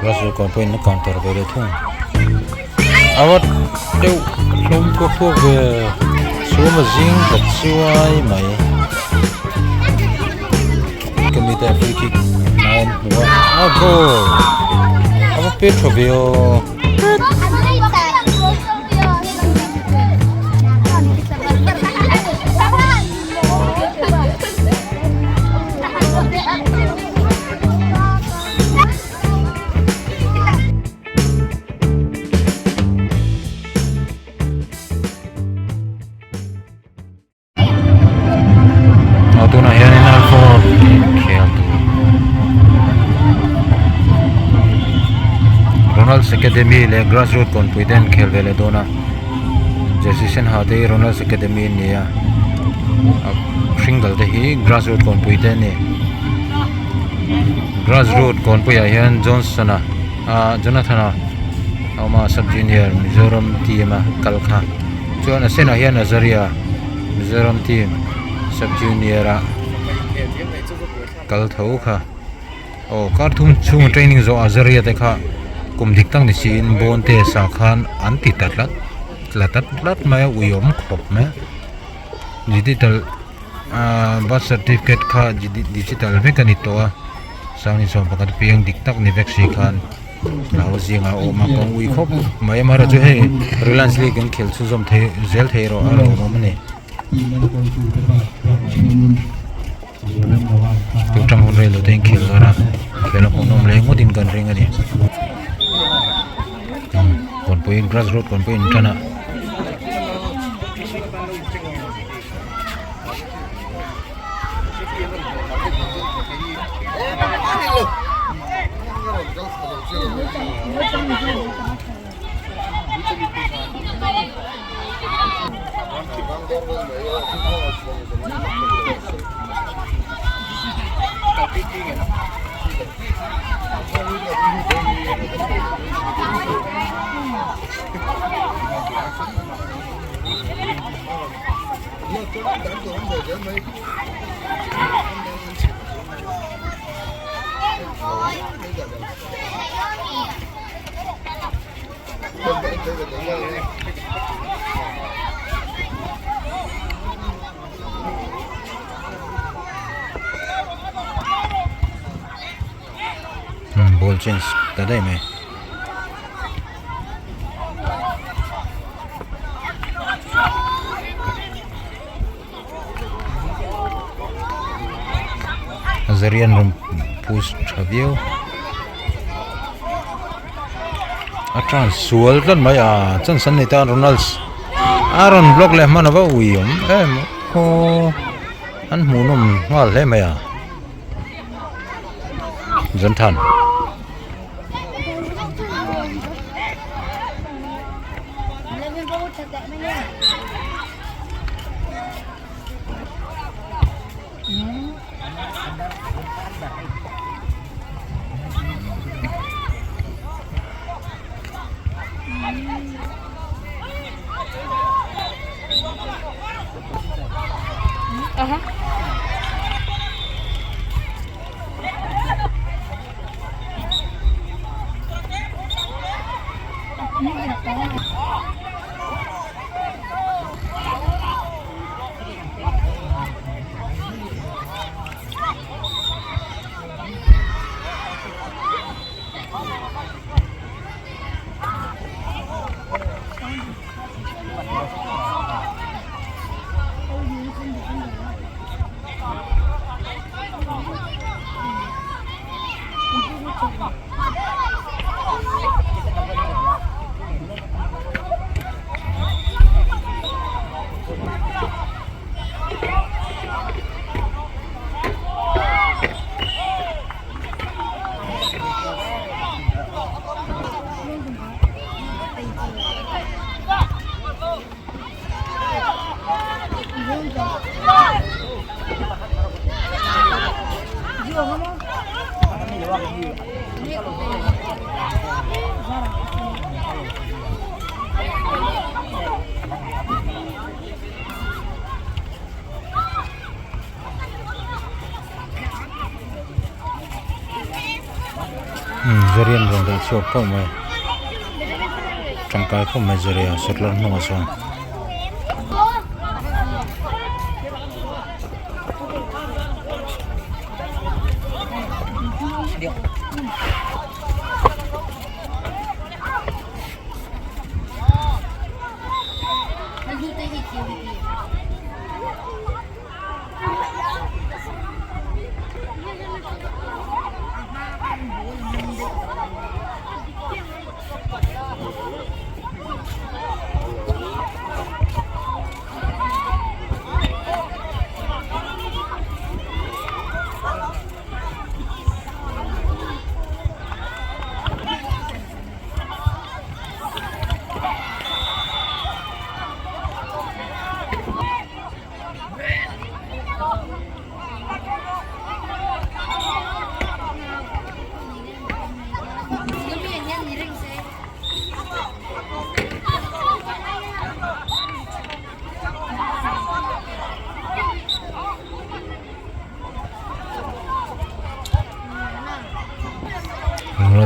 Grassroot kawn pawhin a counter ve leh thung a va deuh hlawm thuak thuak ve chhum a zing ta chuai mai kemi te free kick lai an hmu a a goal a va pet tha ve aw. Aw tunah hianin alpha inkhel tur Ronald's Academy leh Grassroot kawnpui te an khel ve leh dawn a jersey sen ha te hi Ronald's Academy an ni a hring dal te hi Grassroot kawnpui te an ni. Grassroot kawnpuiah hian Johnson-a ah Jonathan-a a awm a sub junior Mizoram team a kal kha chuan a senah hian Azaria Mizoram team sub junior a kal tho kha aw kar thum chhunga training zawh Azaria te kha kum dik tak ni siin bawn te sa khan an ti ta tlat tla ta tlat mai a uiawm khawp mai a digital. Ahh birth certificate kha digital vek a ni tawh a sangni sawm pakhat piang dik tak ni vek si khan hlau zingah a awm a kawng ui khawp mai amaherawh chu hei reliance league an khel chhunzawm thei zel thei erawh a lo awm a ni tun tang hun rei lo te in khel dawn a khel a hmuhnawm leh ngawt in kan ring a ni kawnpui grass root kawnpui in tan a. Ball change ta daih mai. Zarian rawn push tha viau a tran sual tlat mai a chance an nei ta Ronalds a rawn block leh hman a va ui awm em aw an hmuhnawm nghal hle mai a Jonthan. Umm Zarian rawn dah chhuak khawp mai tangkai khawp mai Zaria sawtlar hnungah chuan.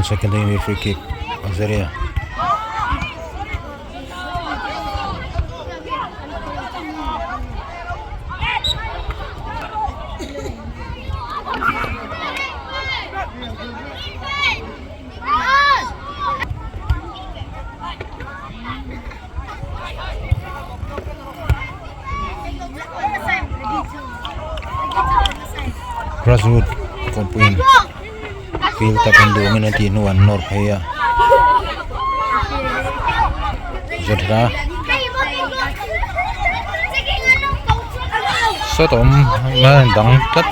Second free kick Azaria. Grassroot kawngpuiin field tak an duh angin an tih hnuah an nawr phei a zawthla sawt a awm a dang tlat.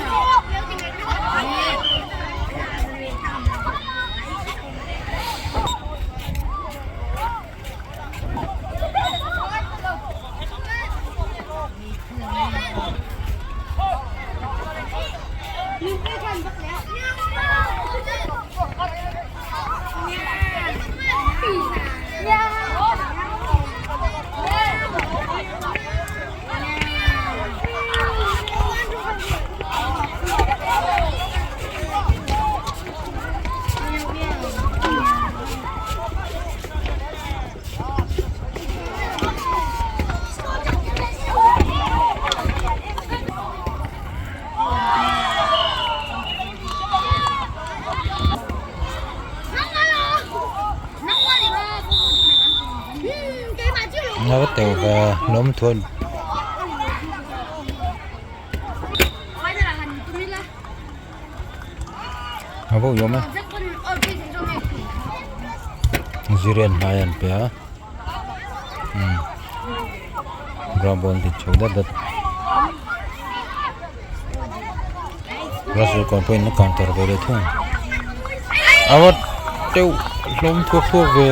Nó từ lốm thun a bo yawm a zirian hnai an pe a umm ground ball dik chho dat dat grassroot kawn pawhin a counter ve leh thung a va teuh hlawm thuak thuak ve.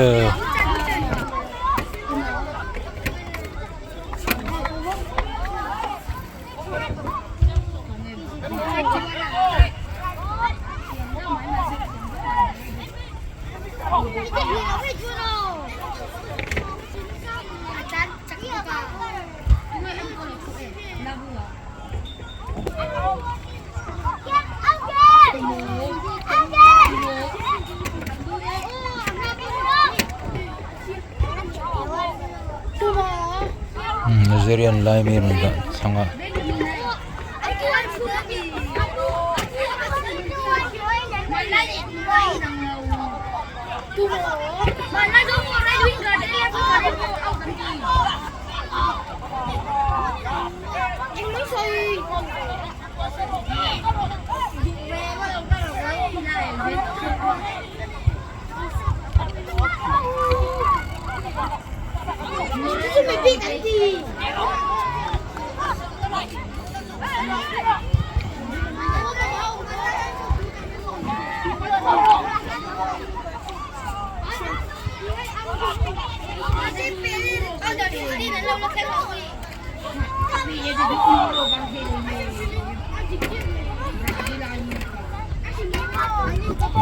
Nigerian lai mi rawn dah thlang a.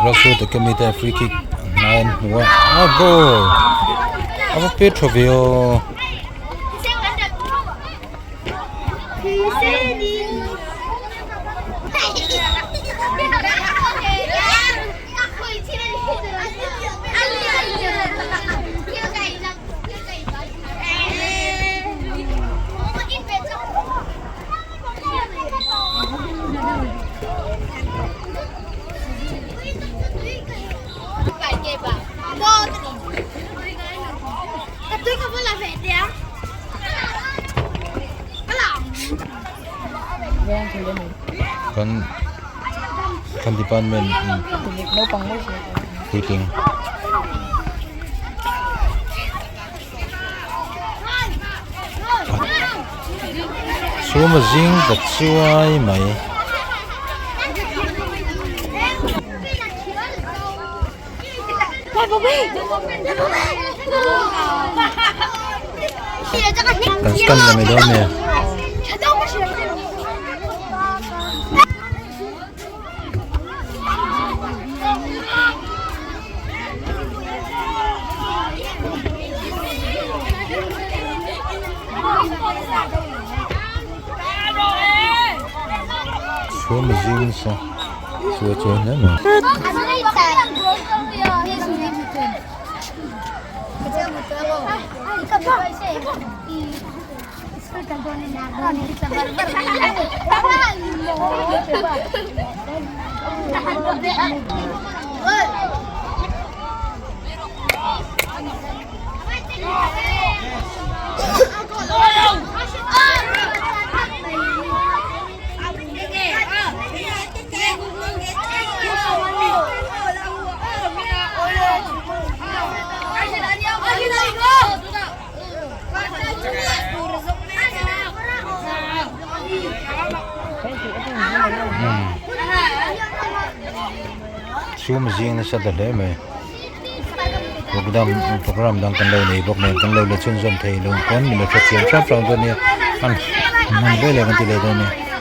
Grassroot Academy te free kick hnai an hmu a a goal a va pet tha ve aw. Kan kan department in puitling. Chhum a zing ta chuai mai. Kan stand la mai dawn nge. Chhum a zing nasa chu a chuai hle mai. Chhum zing nasa ta hle mai program program dang kan lo nei bawk nen kan lo la chhunzawm thei lo pawn min lo hrethiam hrang hrang dawn nia an hman vel e kan ti leh dawn nia.